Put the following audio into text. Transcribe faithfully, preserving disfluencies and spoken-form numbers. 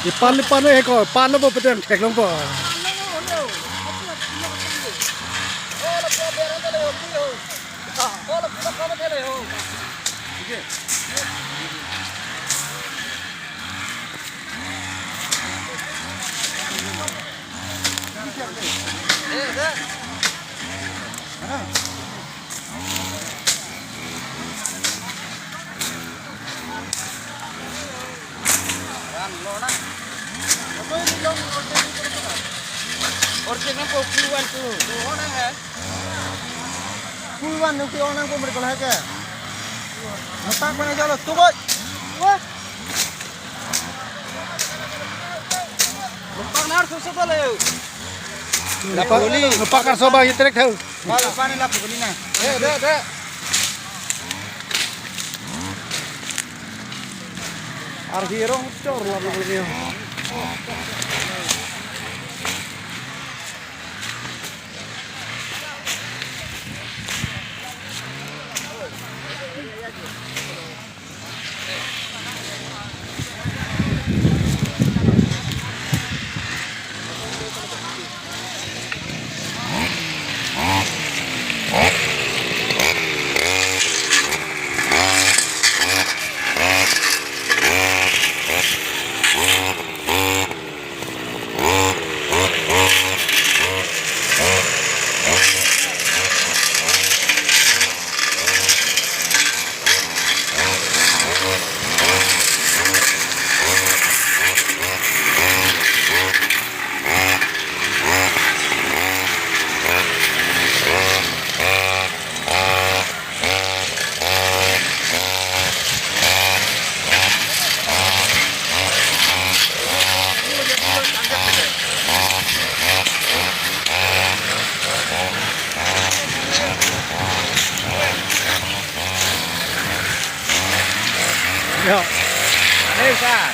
Ipan ipan eh ko pan lo po pedang theklong po. Orchid nang po full one tu. Full one nung pi on nang po mereka lah ke. Ngetak mana jalo tu boy. Wah. Ngepak nar susu tu leu. Ngepak, ngepak karso bang itrek tau. Wah, lepas ni lah pukul ni na. Eh, dek, dek. Arhirong cor lah pukul ni. Ya. Hei, Sar.